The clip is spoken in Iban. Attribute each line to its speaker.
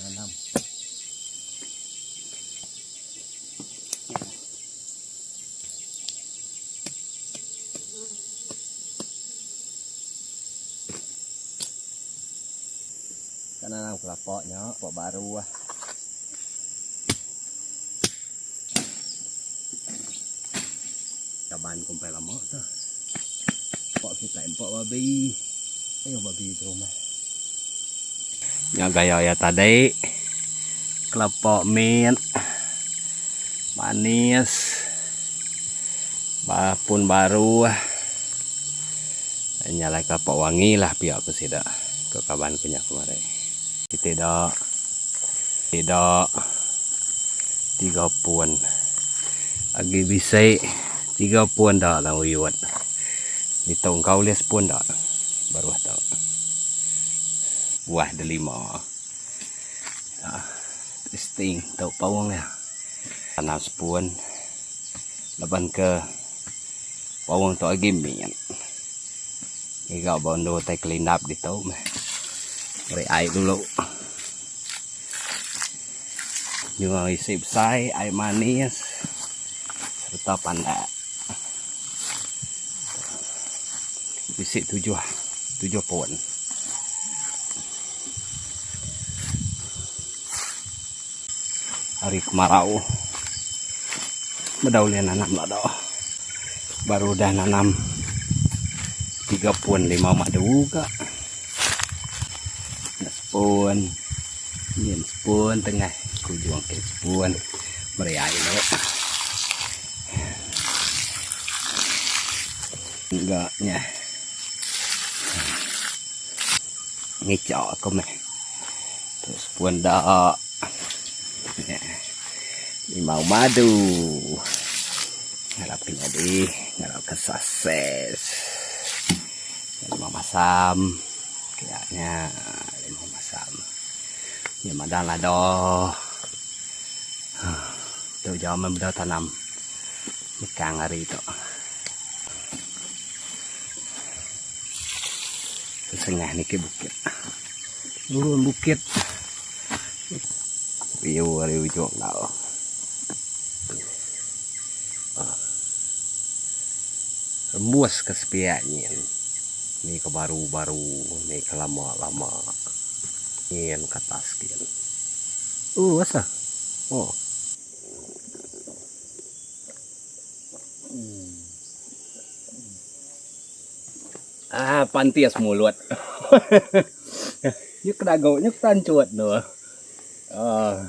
Speaker 1: Nanam. Ka nanam kelapa nya ba baru ah. Kaban ku empai lama tu. Empa kitai empa babi. Ayuh babi tu rumah. Nya gaya iya tadi. Kelapa mit. Manis. Ba pun baru ah. Nya alai kelapa wangi lah pia ku sida ku kaban ku nya kemari. Siti da sida tiga pun agi bisi tiga pun da lah uyut. Ditu engka ulih sepun da baruh tu. Buah delima. Testing tu paung iya. Tanam sepun laban ke paung tu agi mit. Ngiga ba endur tai kelindap ditu meh. Meri ai dulu. Nyua isi besai ai manis sereta pandak. Bisi tujuh tujuh pun. Hari kemarau meda ulih nanam lada. Baru udah nanam tiga pun limau madu ka. Enda sepun nyin sepun tengah kujung ke sepun meri ai tu. Ga nya ngicha ko meh. Tu sepun da. Limau madu. Ngarap ke nyadi, ngarap ke sukses. Limau masam. Kaya nya limau masam. Nya madang lado. Tu jauh meh beda tanam mekang hari tu. Sengah niki bukit. Nurun bukit. View ari ujung tau. Rembus ke sepiak nyin. Ni ke baru-baru, ni ke lama-lama. Nyin ke atas gin. Lurus ah. Oh. Ah pantis mulut. Nya kedago nya ketanchut tu. Ah.